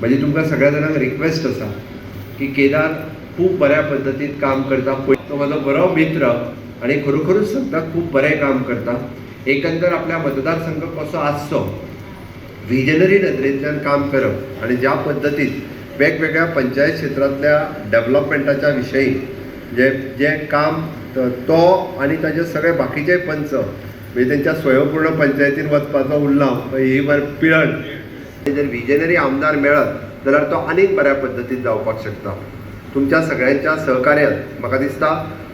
म्हणजे तुमकां सगळ्या जाणांक रिक्वेस्ट आसा की केदार खूब बऱ्या पद्दतीन काम करता. तो म्हजो बरो मित्र आनी खरोखरूच सांगता, खूब बरें काम करता. एकंदर आपल्या मतदारसंघ कसो आसचो, विजनरी नदरेंतल्यान काम करप आनी ज्या पद्दतीन वेगवेगळ्या पंचायत क्षेत्रांतल्या डेव्हलपमेंटाच्या विशयी जे जे काम तो आनी ताजे सगळे बाकीचे पंच म्हणजे तेंच्या स्वयंपूर्ण पंचायतीन वचपाचो उरला ही पिळण. जर विजनरी आमदार मेळत जाल्यार तो आनीक बऱ्या पद्दतीन जावपाक शकता. तुमच्या सगळ्यांच्या सहकार्यान म्हाका दिसता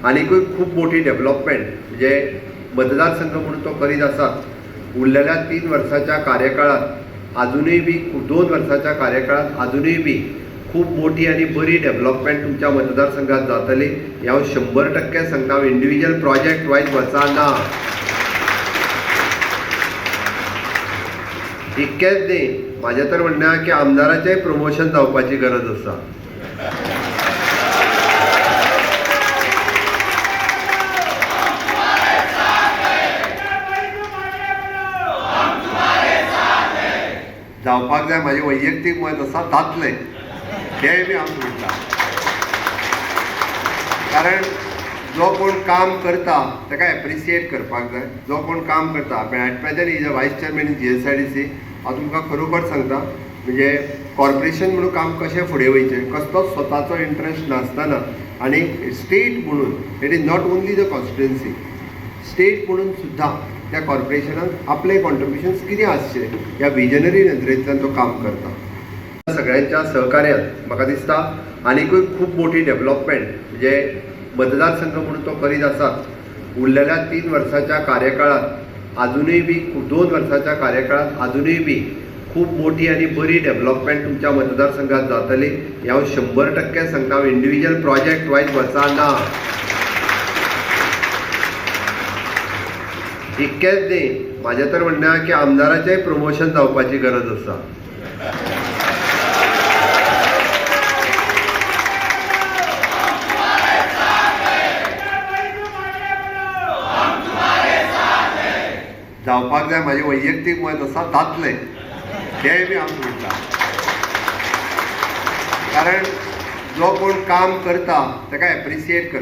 आनीकूय खूब मोठी डेव्हलपमेंट म्हणजे मतदारसंघ म्हणून तो करीत आसा. उरलेल्या 3 वर्साच्या कार्यकाळात अजूनय बी 2 वर्साच्या कार्यकाळात अजूनय बी खूब मोठी आनी बरी डेव्हलपमेंट तुमच्या मतदारसंघात जातली हें हांव 100% सांगता. हांव इंडिविज्युअल प्रोजेक्ट वायज वचना, इतकेंच न्ही, म्हाजें तर म्हणणें आहा की आमदाराचेंय प्रमोशन जावपाची गरज आसा. जावपाक जाय, म्हाजें वैयक्तीक मत आसा, जातलें तेंय बी हांव म्हणटा. कारण जो कोण काम करता ताका एप्रिसिएट करपाक जाय. जो कोण काम करता, at present is a vice chairman in GSIDC. हांव तुमकां खरोखर सांगता, म्हणजे कॉर्पोरेशन म्हणून काम कशें फुडें वयचें, कसलोच स्वताचो इंट्रस्ट नासतना आनी स्टेट म्हणून, it is not only the constituency, state म्हणून सुद्दां त्या कॉर्पोरेशनाक आपले कॉन्ट्रिब्युशन्स कितें आसचें ह्या विजनरी नदरेंतल्यान तो काम करता. सगळ्यांच्या सहकार्यान म्हाका दिसता आनीकूय खूब मोठी डेव्हलपमेंट म्हणजे मतदारसंघ म्हणून तो करीत आसा. उरलेल्या 3 वर्साच्या कार्यकाळात अजूनय बी 2 वर्साच्या कार्यकाळात अजूनय बी खूब मोठी आनी बरी डेव्हलपमेंट तुमच्या मतदारसंघात जातली हें हांव 100% सांगता. हांव इंडिविज्युअल प्रोजेक्ट वायज वचना, इतकेंच न्ही, म्हाजें तर म्हणणें आहा की आमदाराचेंय प्रमोशन जावपाची गरज आसा. जावपाक जाय, म्हाजें वैयक्तीक मत आसा, जातलें तेंय बी हांव म्हणटा. कारण जो कोण काम करता ताका एप्रिसिएट करपाक